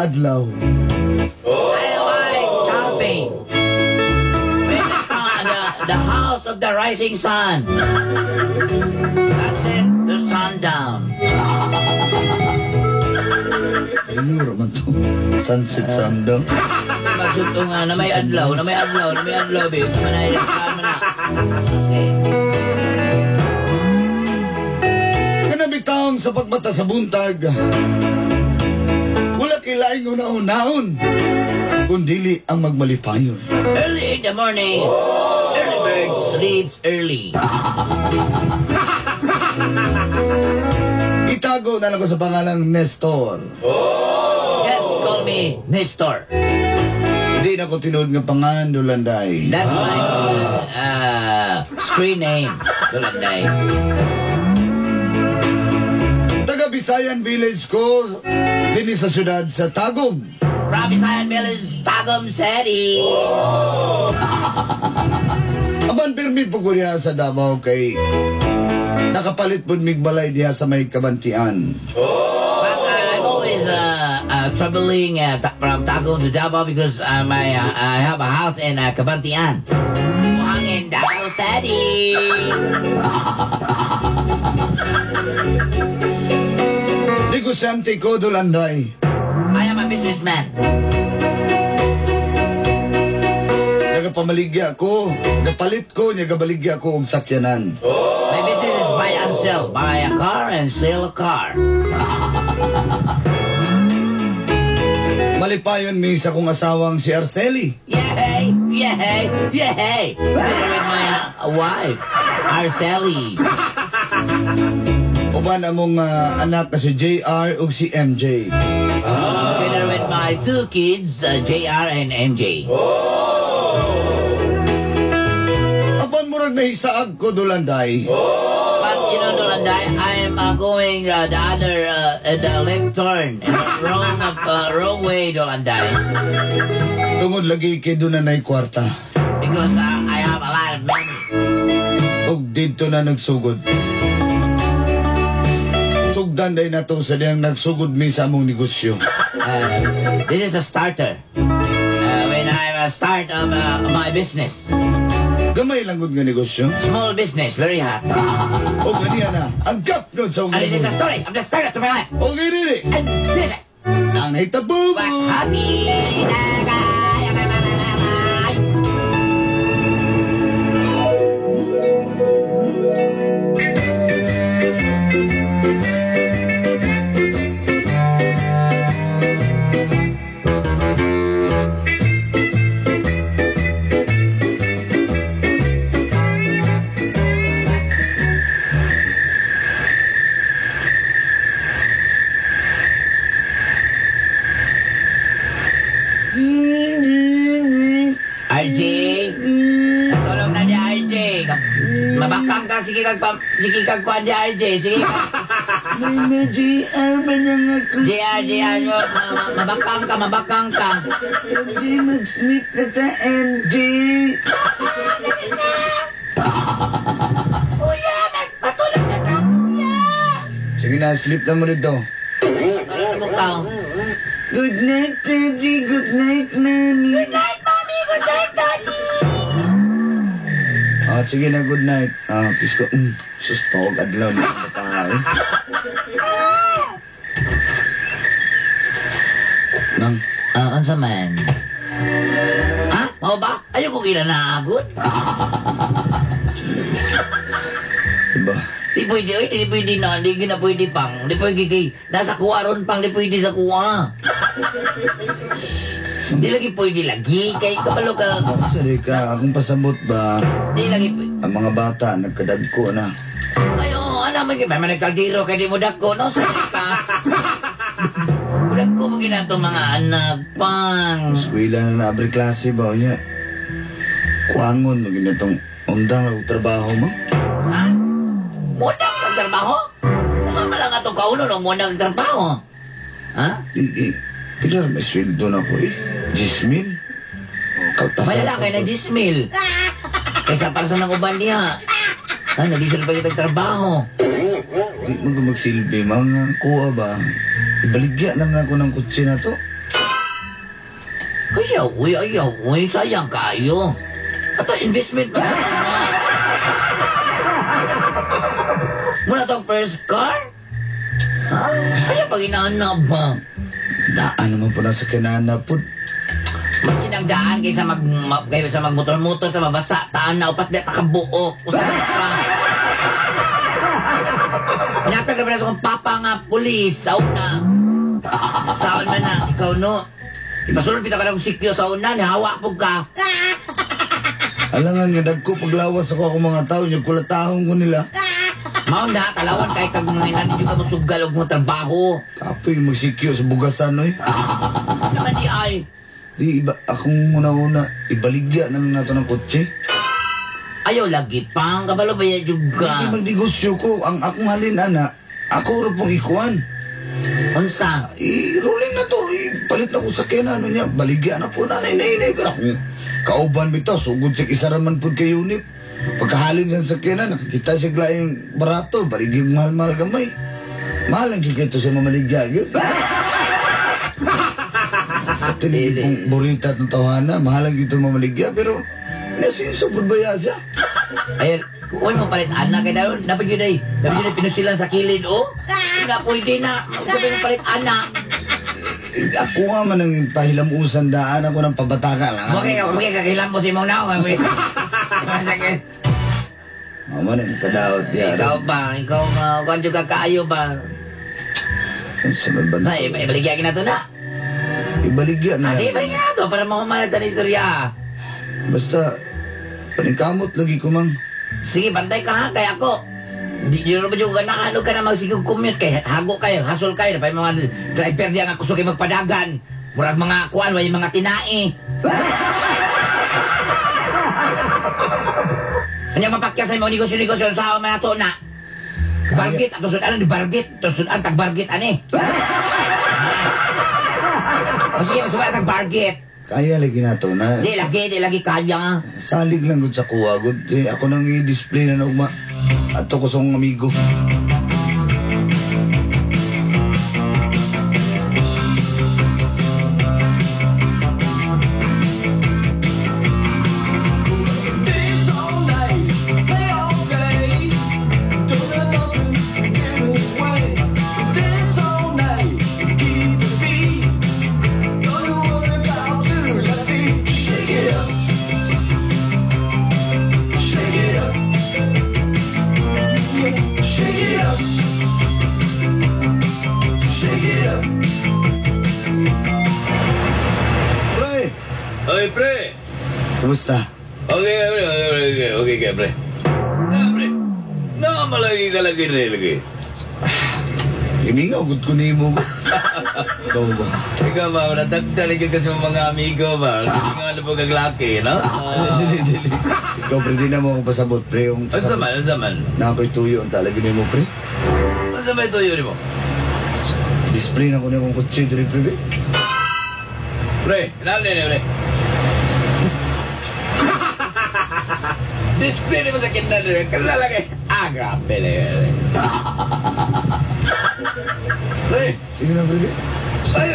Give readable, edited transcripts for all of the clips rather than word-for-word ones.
nga adlaw. I like shopping. When the sun, the house of the rising sun. Sunset to sundown. Ayun, man to. Sunset sundown. Maksud ko nga na may adlaw, na may adlaw, na may adlaw, babe. Sama na, sama na. Okay. Kanabitang sa pagmata sa buntag, wala kilaing una-unaon, kundili ang magmalipayon. Early in the morning, early bird sleeps early. Itago na lang ko sa pangalang Nestor. Just call me Nestor. Hindi na ko tinuod nga pangan, Dulanday. That's my screen name, Dulanday. Taga Bisayan Village ko, dinhi sa syudad sa Tagum. From Bisayan Village, Tagum City. Aban pirmi po ko diha sa Davao kay nakapalit pud mig balay diha sa may Kabantian. But I'm always traveling from Tagum to Davao because I have a house in Kabantian. Buhangin, Davao City. Negosyante ko, Dulanday. I am a businessman. Nagapamaligya ko, napalit ko, nagabaligya ko og sakyanan. My business is buy and sell. Buy a car and sell a car. Malipayon mi sa kong asawang si Arceli. Yay! Yay! Yay! Together with my wife, Arceli. Uban among anak na si JR ug si MJ. Together with my two kids, JR and MJ. Apan murag nahisaag ko, Dulanday. But you know, Dulanday, I am going the other, the left turn, wrong way, Dulanday. Tungod lagi kay doon na na'y kwarta. Because I have a lot of money. Ug didto na nagsugod. Sugdan day na to sa diyang nagsugod mi sa among negosyo. This is the starter. When I start my business. Gamay lang gud nga negosyo. Small business, very hot. O ganiya na, ang gap nun sa And this is the story of the starter to my life. O ganini. And this is Ang nahitabo. What happy. RJ, tulog na di RJ. Mabakang ka, sige kag sige kag kuan di RJ, sige ka. May JR man yang ako. JR, JR, mabakang ka, mabakang ka. MJ, mag-sleep na ta, MJ. Kuya, matulog na ta, kuya. Sige na, sleep na mo rito. Matulog mo ka. Good night, Daddy. Good night, Mommy. Good night, Mommy. Good night, Daddy. Sige na, good night. Kiss ko. Sus, tawag adlaw na bata. Nang. Unsa man? Ha? Mao ba? Ayaw ko ginanaagod. Diba? Di pwede, oy. Di pwede na. Di na pwede pang. Di pwede kay nasa kuha ron pang. Di pwede sa kuha. Di lagi pwede lagi. Kay kabalo ka. Sorry ka. Akong pasabot ba? Di lagi pwede. Ang mga bata, nagkadagko na. Ay, oo. Ano man. May managkaldiro kay di mo dagko, no? Sorry ka. Dagko mo ginato mga anak pang. Eskwela na naabre klase ba niya? Kuangon mo ginatong undang ang trabaho mo. Ha? Mundang ang trabaho? Saan man lang atong kauno no mundang ang trabaho? Ha? Pila may sweldo na ko eh. 10,000. Kaltasan. May lalaki na 10,000. Kaysa para sa nang uban niya. Ha, nalisod pa kitang trabaho. Di mo magsilbi, mga kuha ba? Ibaligya lang ako ng kutsi na to. Ayaw, uy, ayaw, uy, sayang kayo. Ato investment pa na. Muna tong first car? Ha? Ayaw pag inaanap ba? Daan naman po nasa kinana po. Maski nang daan kaysa kaysa magmotor-motor ta mabasa taan na upat ta kabuok. Usap ka. Pinatag na sa akong papa nga pulis sa una. Saon man na ikaw no. Ipasulod pita ka ng sikyo sa una, nihawa po ka. Alangan nga dagko paglawas ako akong mga tao, yung kulatahong ko nila. Mao na talawan kay kag mga ilan di ka mosugal og mga trabaho. Kapoy magsikyo sa bugasan oy. Naman di ay. Di iba akong una-una ibaligya na lang nato ng kotse. Ayaw lagi pang kabalo ba ya jud Di ka. magnegosyo ko ang akong halin ana. Ako ra pong ikuan. Unsa? I-rolling na to, ipalit na ko sa kena ano niya, baligya na po na nay ka kung kauban bitaw sugod sa isa ra man pud kay unit. Pagkahalin sa sakyanan, nakikita siya laing barato, baligya mahal-mahal gamay. Mahal ang kikito sa mamaligya gyud. Tinigil pong burita at ng tawhana, mahal ang gito mamaligya, pero nasinso pud ba ya siya? Ayun, kuwan mo palit anak kay dayon, dapat yun ay, dapat yun ay pinusilan sa kilid, oh. Na pwede na, sabi mo palit anak. Ako nga man ang pahilamusan daan ako ng pabataka lang. Okay, okay, kakilan mo si mong naong. Sakit. Mama na, kadaot ya. Ikaw ba, ikaw nga, kuwan juga kaayo ba? Sa may banda. Ay, ibaligya na to na. Ibaligya na. Ah, sige, ibaligya na to para mahumanag ta istorya. Basta, paningkamot lagi ko, mang. Sige, bantay ka ha, kaya ako. Di ba yung ganahan ka na magsigog commute kay hago kayo, hasol kayo, pa mga driver diyan nga kusog kay magpadagan. Murag mga kuan, way mga tinae. Kanya mapakya sa imong negosyo-negosyo sa man ato na. Bargit ato sudan ni bargit, ato sudan tag bargit ani. O sige, masugan tag bargit. Kaya lagi na to na. Di lagi kaya. Salig lang gud sa kuha gud. Eh, ako nang i-display na ugma. Ato ko sa akong amigo. Pre! Oy, pre! Kumusta? Okay, pre. Okay, okay, pre. Ah, pre. Na, malagi ka lagi na lagi. Imingaw, gud ko nimo. Ikaw ba? Ikaw ba, natagtalig ka kasi mga amigo ba? Hindi nga na po kaglaki, no? Dili, dili. Ikaw, pre, di na mo ako pasabot, pre. Yung Unsa man, unsa man? Na ako'y tuyo ang talaga nimo, pre. Unsa man tuyo nimo? Display na ko na akong kotse, dili, pre. Pre, inali ni, pre. Display nimo sa kinda pre. Kanala lagi. Ah, grabe na yun. Pre, Sige na, pre. ay,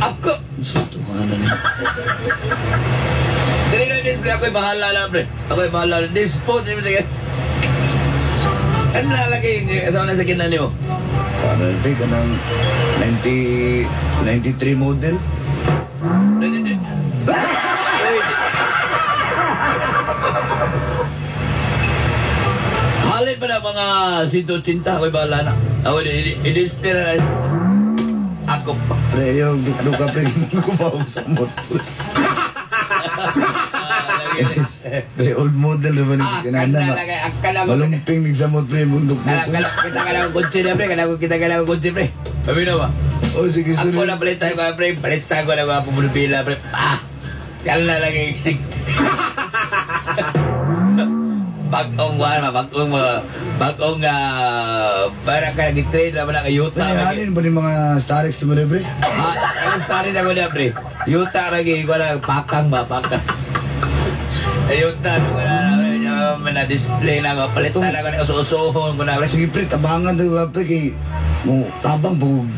ako. Sa tuwanan na. Dili na display, ako'y bahala na, pre. Ako'y bahala na. Dispose nimo sa kinda. Ano lalagay sa una sa kinda nimo? Paano na, pre? Kanang 90, 93 model. Pwede. Halin pa na mga 180, ako'y bahala na. Ako, i-display na ako pa. Pre, yung dukduk ka, pre. Kumaw sa motor. Pre, old model naman yung Ah, kinana. Malumping nig sa motor, pre, mundok mo. Kita ka lang kutsi na, pre. Kita ka lang kutsi, pre. Sabi na ba? Oh, sige, sorry. Ako na palit tayo, pre. Palit tayo ko na mga pumulupila, pre. Ah! Yan na lang yung... Bagong wala, bagong bagong para ka nag-train naman ang yuta. Pre, halin ba ni mga Starex mo pre? Ah, ang Starex ako na, pre. Yuta lagi, ko na pakang ba, pakang. Yuta, no, na, na display na ako, palitan ako, na uso-usohon ko na, pre. Sige, pre, tabangan daw ba, pre, kay mo tabang po.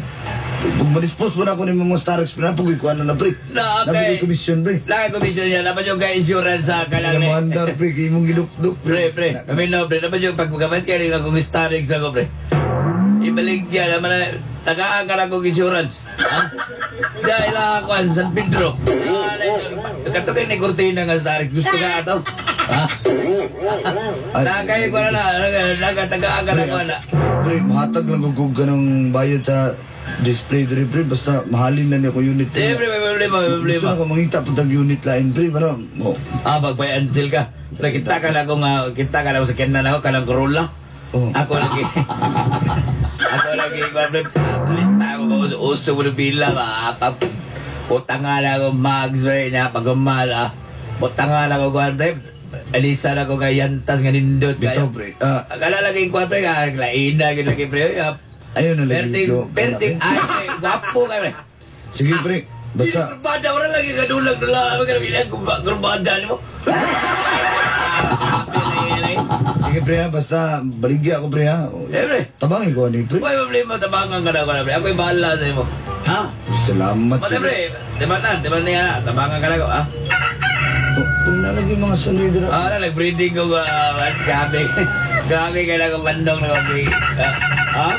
Pag ma-dispose mo na ako ng mga Starex, pre, napag ikuan na na, pre. Na, okay. Napag komisyon, pre. Laki komisyon niya, dapat yung ka-insurance sa kanang Namuhandar, pre, kay imong gidukduk, Pre, pre, kami no, pre, dapat yung pagkakamit kayo rin akong Starex ako, pre. Ibalik niya naman na, tagaan ka na akong insurance. Ha? Dahil ako ang San Pedro. Katugay ni Cortina nga Starex, gusto ka ato? Ha? Nakakaya ko na na, nakatagaan ka na ko na. Pre, mahatag lang kung ka ng bayad sa display dre, pre. Basta mahalin na niya ko unit. Di, pre, may problema, may problema. Gusto na ko mangita pag unit lain, pre. Para, mo. Ah, magpay ansel ka. Pre, kita ka na akong, kita ka na ako sa kenan ako, kanang Corolla. Oh. Ako lagi. Ako lagi, pre, palita ako, uso mo ng bila, ba? Putang nga na ako, mags, pre, niya, pag-umal, ah. Putang nga na ako, pre. Alisa na ako kay yantas nga nindot. Bitaw, pre. Akala lagi yung pre, laina, lagi, pre. Ayun na lagi ko. Perting, ay, pre, gwapo ka, pre. Sige, pre. Basta. Grumbada, wala lagi kadulag, dula, ano ka namin, grumbada, mo. Sige, pre, ha. Basta, baligya ako, pre, ha. Eh, pre. Tabangin ko, ano, pre. May problema, tabangan ka na ako na, pre. Ako'y bahala sa imo. Ha? Salamat. Mate, pre. Diba na, niya na. Tabangan ka na ako, ha? Pre, nalagay mga sunod na. Ah, nag-breeding ko, grabe. Grabe ka na akong bandong na ako, ha?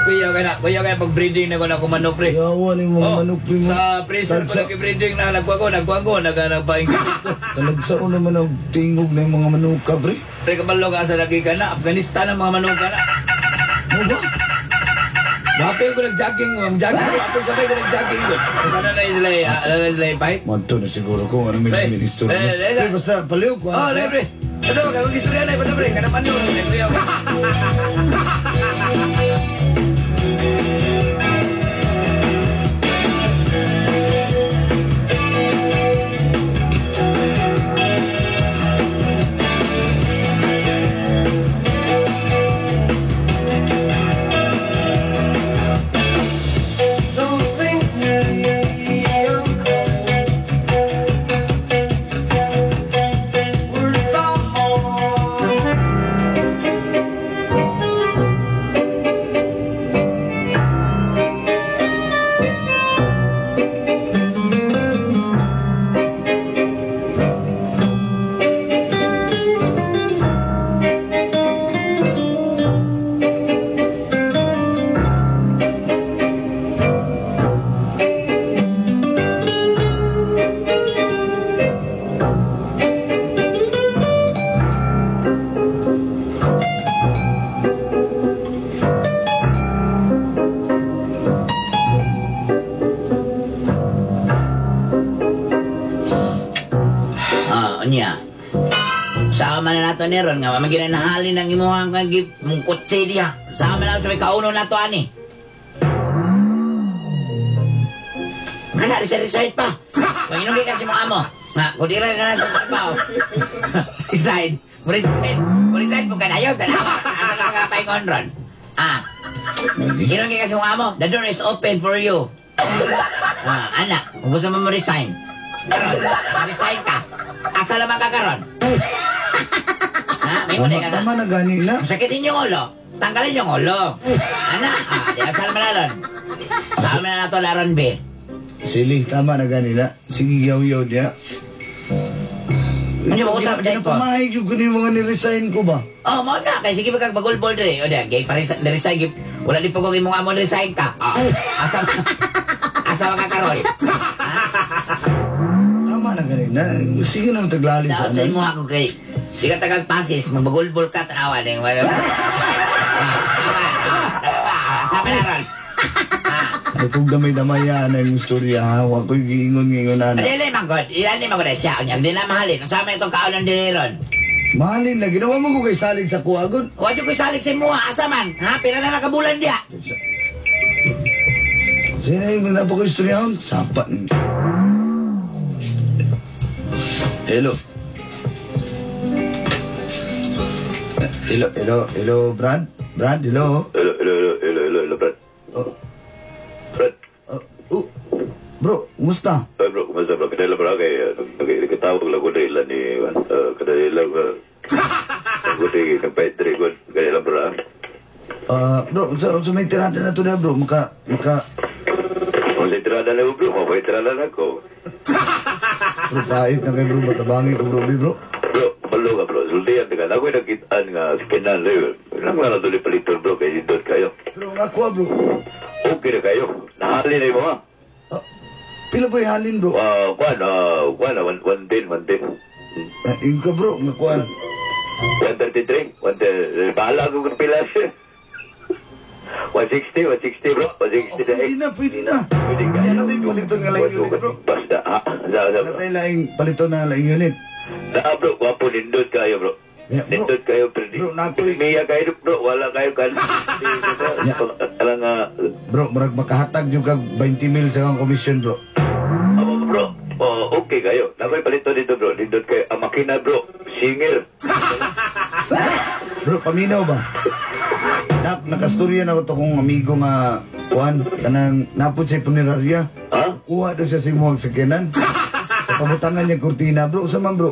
Kuya ka na pag-breeding na ko na manok, pre. Yawa ni mga manok, pre. Sa freezer ko nag-breeding na, nagkuha ko, nagpa-incubate ko. Talagsao naman ang tingog ng mga manuka, pre. Pre, kabalo ka sa lagi ka na, Afghanistan ang mga manuka na. Ano ba? Wapil ko nag-jogging, mag-jogging ko, wapil sabay ko nag-jogging ko. Ano na sila, ano na sila, pahit? Manto na siguro ko, ano may ministro. Pre, basta, paliw ko. Oh, pre, basta mag-istorya na, basta pre, kanaman yun, kuya. Sama na nato ni Ron nga maginahalin ang imuhang mong kotse diha. Sama na sa may kauno nato ani. Kana resign pa. Kung inugay kasi mo amo. Nga kudira ka na sa trabaho. Resign. Resign. Resign po kadayo tanawa. Asa na mga paingon ron? Ah. Inugay kasi mo amo. The door is open for you. Ah, anak, kung gusto mo resign. Karon, resign ka. Asa naman ka karon? Ha? May muna ka na. Tama na gani na. Sakitin yung ulo. Tanggalin yung ulo. Ana, di asal man na ron. Saan man na to laron, be? Sili, tama na gani na. Sige, yaw-yaw niya. Ano ba usap dahil ko? Pinapamahig yung kunin mga niresign ko ba? Oh, mo na. Kaya sige magkagbalbol dre. O di, gay pa resign. Wala din po kung imong amon resign ka. Oh, asa asa ka karon? Ha? Tama na gani na. Sige na taglali sa ano. Sa imo ako kay di ka tagal pasis, magbagulbol ka, tanawa ning wala. Asa man ron? Ay kung damay-damaya na yung istorya ha, wa ko'y giingon-ngingon na. Dili man god, ilan ni man siya unya, di na mahalin. Unsa man itong kaonon dili ron? Mahalin na ginawa mo ko kay salig sa kuagon. Wa jud ko'y salig sa imuha, asa man? Ha, pila na nakabulan diha. Sino yung mga ko istoryahon? Sapa. Hello. Hello, hello, hello, Brad. Brad, hello. Hello, hello, hello, hello, hello, hello, Brad. Oh. Brad. Oh, bro, kumusta? Ay, bro, kumusta, bro? Kadala, bro, kay, nagkatawag lang ko na ilan ni, kadala lang, ako na nagpahit rin ko, kadala, bro. Bro, unsa may tirada na to na, bro? Maka Kung sa tirada na bro, mabay tirada na ko. Bro, pait na kay bro, matabangi ko bro, bro. Bro, malo ka bro. Sultihan ka. Ako'y nakitaan nga sa kinan. Ilang nga na tuloy paliton bro, kay dindot kayo. Pero ang ako bro. Okay na kayo. Nahalin na mo ha. Pila ba yung halin bro? Kuan, 110, 110. Yung ka bro, nga kuan. 133, 133. Bahala ko kung pila. 160, 160 bro. 160 na eh. Pwede na, pwede na. Hindi na tayo paliton nga laing unit bro. Basta, ha? Na tayo laing paliton na laing unit. Na bro, wapo nindot kayo bro. Yeah, bro. Nindot kayo, bro. Bro, nakoy. Miya kayo bro, wala kayo kan. Alang nga. Bro, murag makahatag yung kag 20 mil sa kang komisyon bro. Bro, okay kayo. Nakoy palito dito bro. Nindot kayo. Ang makina bro, singer. Bro, paminaw ba? Nakastorya na ko to kong amigo nga kuan kanang napod sa punerarya. Ha? Kuha daw siya sa imong sakyanan. Pabutangan niya kurtina bro. Usa man bro?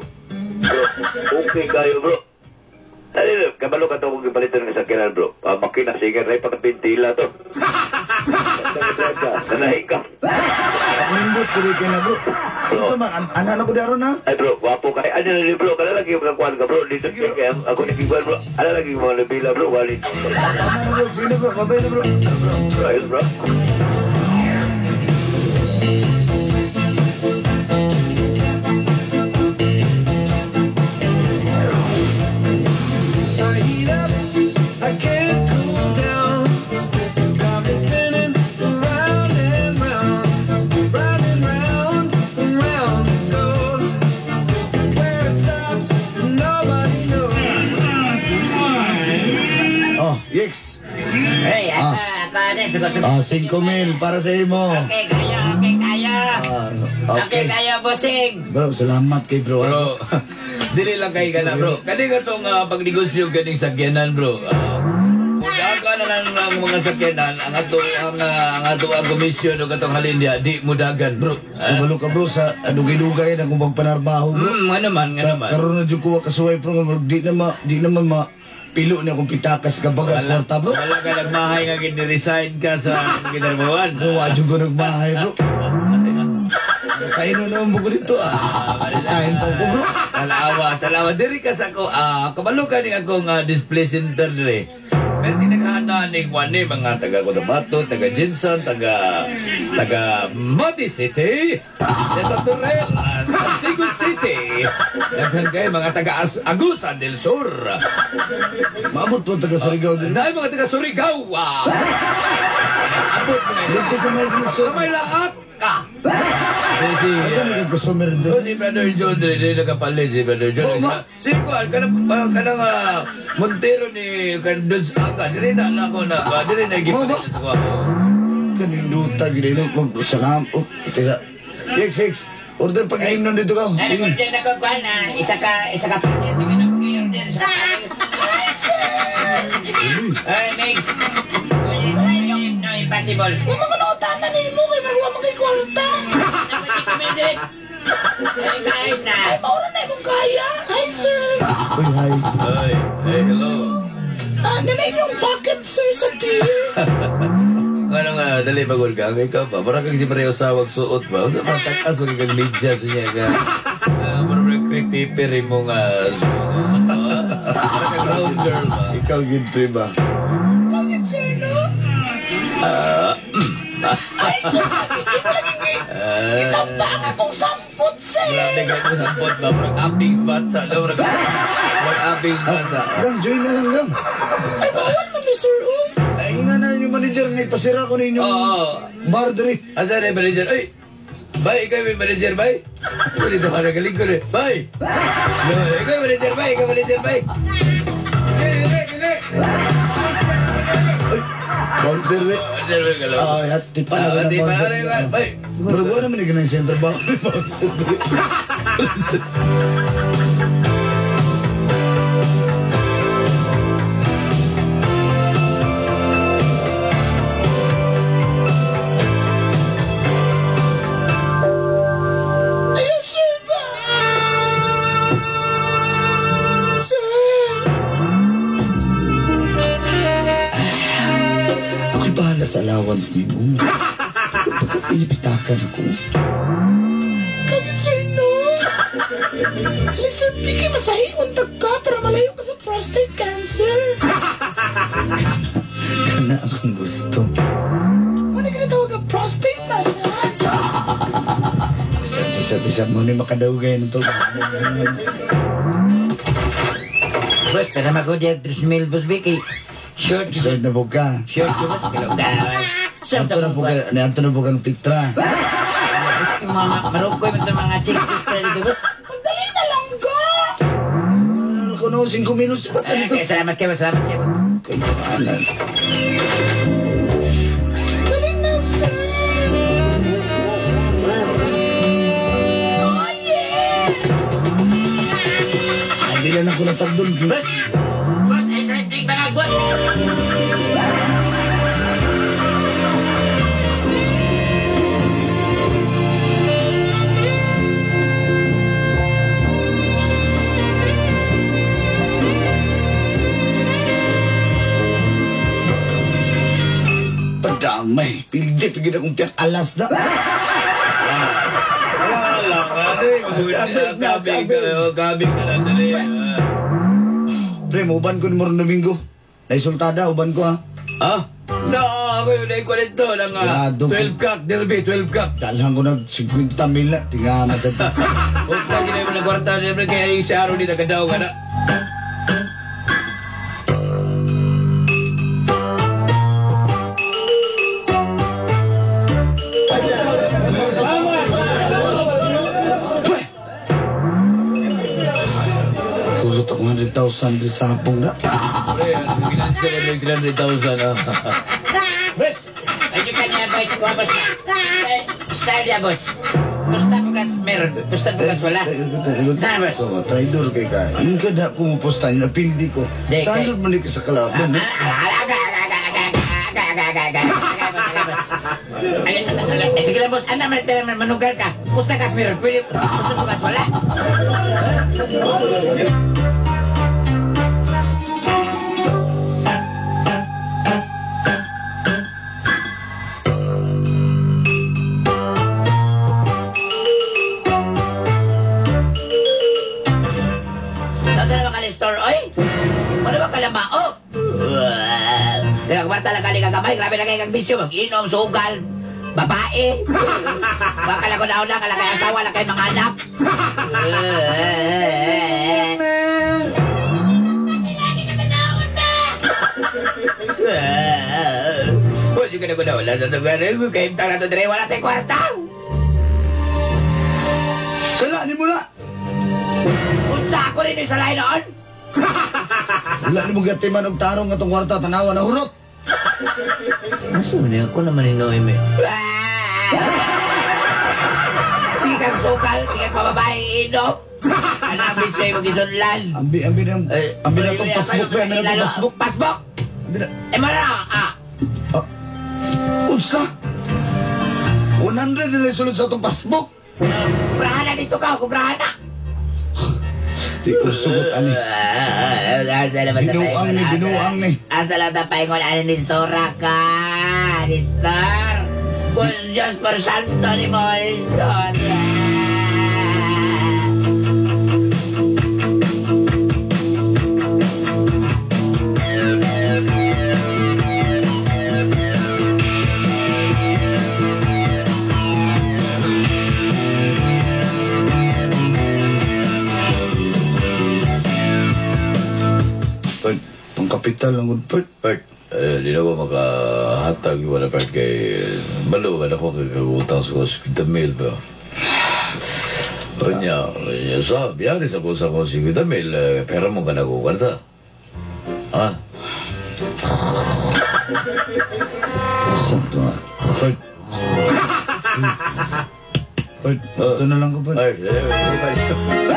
Bro, okay kayo bro. Dali, kabalo ka to kung ipalitan ng sakyanan bro. Makina singer na ipakapintila to. Nanahi ka. Nindot ko rin kayo na bro. Usa man, anak na ko di aron ha? Ay bro, wapo kayo. Ano na bro, kada lagi yung kuan ka bro. Dito kaya ako nagigwan bro. Ano lagi yung mga nabila bro, wali. Tama na bro, sige na bro, babay na bro. Ayos bro. I heat up, I can't cool down. Got me spinning round and round, round and round and round it goes. Where it stops, nobody knows. Oh, Yeks. Hey, ako ano, sugo-sugo. 5 mil para sa imo. Okay, kaya, okay, kaya. Okay, Okay. kaya, bossing. Bro, salamat kay bro. Bro, dili lang kay ka na bro. Kani ka tong pagnegosyo ganing sakyanan bro. Mudagan na lang ang mga sakyanan, ang ato ang ato ang komisyon ug atong halin diha di mudagan bro. Kabalo ka bro sa dugay-dugay na kung magpanarbaho bro. Nga naman, nga naman. Karon na jud ko kasuway bro nga di naman ma pilo na akong pitakas ka bagas kwarta bro. Wala ka nagmahay nga gini-resign ka sa gitarbawan. Bro, wa jud ko nagmahay bro. Sa ino naman buko dito ah. Resign pa ko bro. Talawa, talawa. Diri ka sa ko, kabalo ka ni akong display center dire. Pero tinaghana ni Juan ni mga taga Cotabato, taga Jinsan, taga Mati City, sa Torrel, Santiago City. Daghan kayo mga taga Agusan del Sur. Maabot po taga Surigao din. Dahil mga taga Surigao. Abot mga Dito sa may del Sur. Sa may lahat ka. Si, Ito nagka-customer din. Oh, si Brother John, dili nakapalit si Brother John. Oh, ma- Si Kuan, kanang Montero ni kan Duds Aga, dili na na ako na, dili na gipalit sa kuha. Kaninduta, ginino, salam. Oh, ito sa... Yeks, Yeks. Order pag inom dito ka. Ay, nag-order na ko, Kuan, isa ka, panel, hindi ka na mag-order. Ay, Mix. No, impossible. Kung mga nautanan ni mo, kay maruwa mo kay kwarta. Ay, kain na. Ay, maura na imong kaya. Hi, sir. Uy, hi. Ay, hey, hello. Nanay yung bucket, sir, sa beer. Ano nga, dali bagol ka, ang ikaw ba? Parang kang si Mario Sawag suot ba? Ano ba, takas magiging medyas niya ka. Parang creepy peri mo nga. Parang kang round girl ba? Ikaw, good pre ba? Bakit, sir, no? Ay, sir, bakit mo lagi Itamba ang akong sampot, sir. Grabe kayo mo sampot ba? Parang apings bata. No? Parang apings bata. Gang, join na lang, gang. Ay, bawal man ni sir, uy. Ay, nga na yung manager nga, ipasira ko na inyong Oo. bar diri. Asa na yung manager? Ay! Bay, ikaw yung manager, bay? Dito ka nagaling ko rin. Bay! No, ikaw yung manager, bay! Ikaw manager, bay! Ay, bouncer, we. Bouncer, we, galaw. Ah, hati pa na Ah, hati pa na bouncer. bay. Pero wala naman yung ganang center ba? Bouncer, we. Ayun, sir ba? Sir. mo. Pagkat pinipitakan ako. Kagit, sir, no? Dali, Sir P, kay masahi untag ka para malayo ka sa prostate cancer. Kana akong gusto. Ano ginatawag ka prostate massage? Isa, isa, isa mo ni makadawgay nito. Boss, pero ako diyan 3,000, boss, Vicky. Short, Sir, na po ka. short, boss. Short Anto na po ka, anto na po kang pitra. Boss, yung mga marukoy man itong mga chick pitra dito, boss. Pagdali na lang ka! Ano ko no, 5 minutos pa Eh, dito. kaya salamat kayo, salamat kayo. Kaya, ano. Dali na, sir! Oh, yeah! Hindi lang ako natagdon. Boss! Boss, ay sa big mga boss! Padamay, pildi, pigil akong piyak alas na. Wala lang. Ano eh, gabi ka, gabi ka na dali. Pre, uban ko ni Morong Domingo. Naisultada, uban ko ha. Ah? No, ako yung naikuan ito ng Sigurado. 12 cock, derby, 12 cock. Dalhan ko nag 50 mil na. Tinga masad. Huwag ka ginawa ng kwarta, siyempre kaya yung si Aaron dito kadaw ka na. Kulot ako 100,000 di sapong na. Pre, ano ginansya na yung 300,000 ah. Boss! Ayun ka niya, boss. Kuha, boss. Eh, style niya, boss. Gusta mo gas meron. Gusta mo gas wala. Saan, boss? Traidor kay ka. Yung kada kumuposta niya, napildi ko. Di, Saan kay- mo ni ka sa kalaban? Eh? Ay, sige lang, boss. Ano naman talaga manugal ka? Gusta gas meron. Pwede, gusto mo gas wala. Nasa naman ka store, oy? Ano ba kalamao? Nagkakwarta lang kali kagamay, grabe na kayo kang bisyo, mag-inom, sugal, babae. Baka lang ko nauna, kala kay asawa, lang kay mga anak. Wala ka na ko na wala sa tugan. Kaya yung na to dire, wala tayong kwarta. Sala ni mo na! Unsa ako rin yung salay noon? Wala ni mo gatiman og tarong nga tong kwarta, tanawa na hurot! Masa man ako naman ni Noemi. Sige kang sukal, sige kang babae, inom. Ano ang bisyo yung magisunlan? Ambi, ambi na, ambi na tong pasbook, be, ambi na tong pasbook. Pasbook? Ambi na. Eh, mara, ah. Ah, unsa? 100 na sulod sa tong pasbook. Kubrahan na dito ka, kubrahan na. Di ko sugot ani. Binuang ni, binuang ni. Ang talaga paingon ani ni Stora ka, Nestor. Kung Diyos por santo ni mo, Nestor. Pert, pangkapital ang good Pert. Bert, di na ko makahatag wala Bert kay balo ka na ko kay kagutang sa 50 mil ba. Onya, sa biyari sa ko sa 50 mil, pera mo ka na ko kwarta. Ha? Santo nga. Pert. Pert, ito na lang ko, Pert. Ay, eh,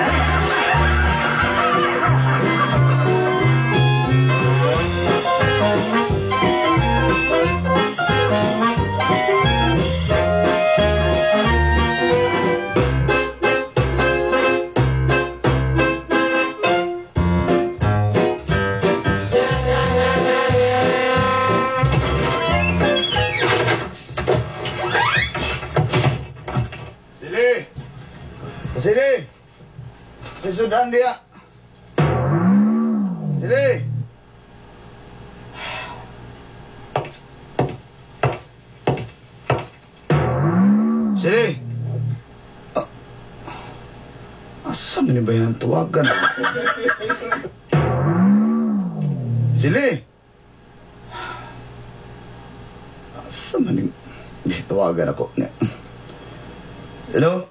Sudan diya. Dili. Sili. Ah, asa man ni ba yan tawagan? Sili. Asa man ni... Tawagan ako. Hello?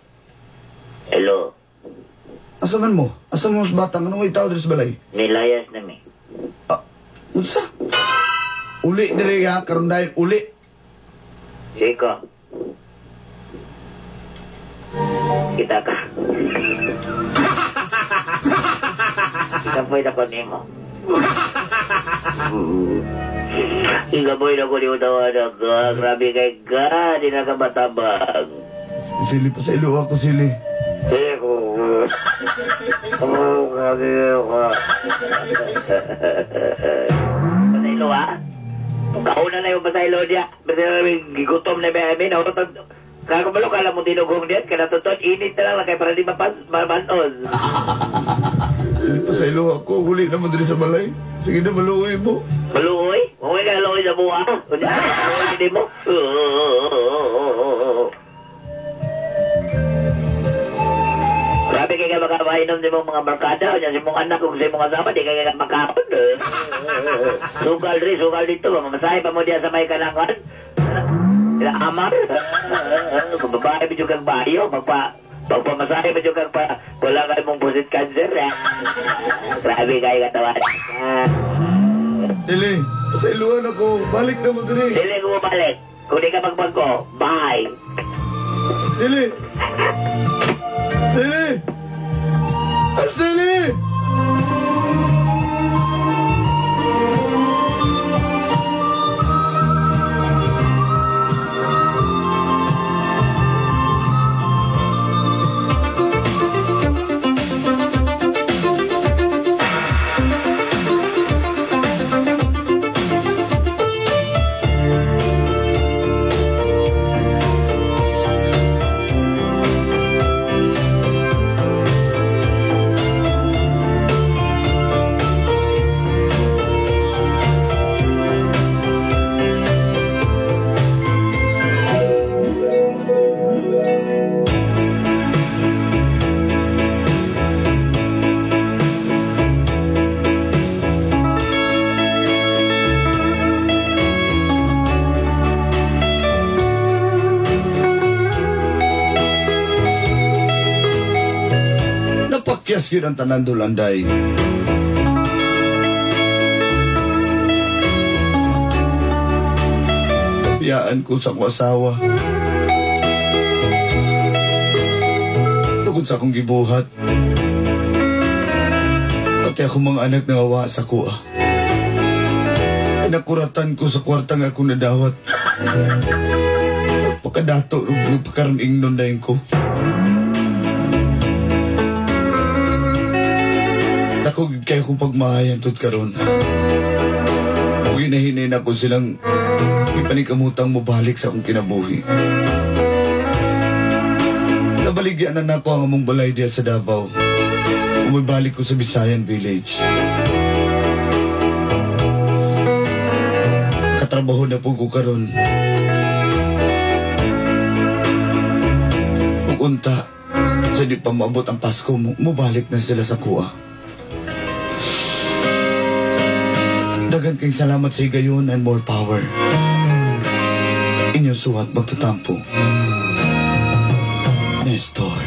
Hello, Asa man mo? Asa mo sa batang? Anong itaw diri sa balay? Nilayas na mi. Ah, unsa? Uli diri ha, karon dahil uli. Siko. Kita ka. Ikapoy na ko nimo. Ikapoy na ko nimo tawanan ka. Grabe kay ka. Di na ka matabang. Sili pa sa ilo ako, sili. Siko. Oh, grabe ka. Pasaylo ha? Kauna na yung pasaylo niya. Basta na gigutom na ba kami. Kakabalo ka lang mo tinugong diyan. Kanatuton, init na lang kay para di mapanos. Sili pa sa ilo ako. Uli naman diri sa balay. Sige na, maluoy mo. Maluoy? Okay ka, maluoy sa buha. Maluoy hindi mo. Grabe kay ka makapainom sa imong mga barkada, o sa imong anak, kung sa imong asawa, di kay ka makaon. Sugal rin, sugal dito. Mamasahe pa mo diyan sa may kanangan. Amar. Babae medyo kang bayo, magpamasahe medyo kang pa, wala ka mong pusit cancer. Grabe kayo katawan. Sili, sa iluhan ako. Balik na mo diri. Dili ko bumalik. Kung di ka magbangko, bye. Sili! Sili! Sili! Napakyas yun ang tanan dulanday. Biyaan ko sa akong asawa. Tungod sa akong gibuhat. Pati akong mga anak nangawa sa kuha. Pinakuratan ko sa kwarta nga akong nadawat. Pagkadato, nagpakaroon ingnon na ko. Dako gid kayo kong pagmahayan tud karon. Ug hinahinay na ko silang ipanikamutang mobalik sa akong kinabuhi. Nabaligyan na nako ang among balay diya sa Davao. Umibalik ko sa Bisayan Village. Katrabaho na po ko karon. Ug unta, sa di pa maabot ang Pasko, mobalik na sila sa kuha. Dagan kayong salamat sa higayon and more power. Inyong suwat magtatampo. Nestor.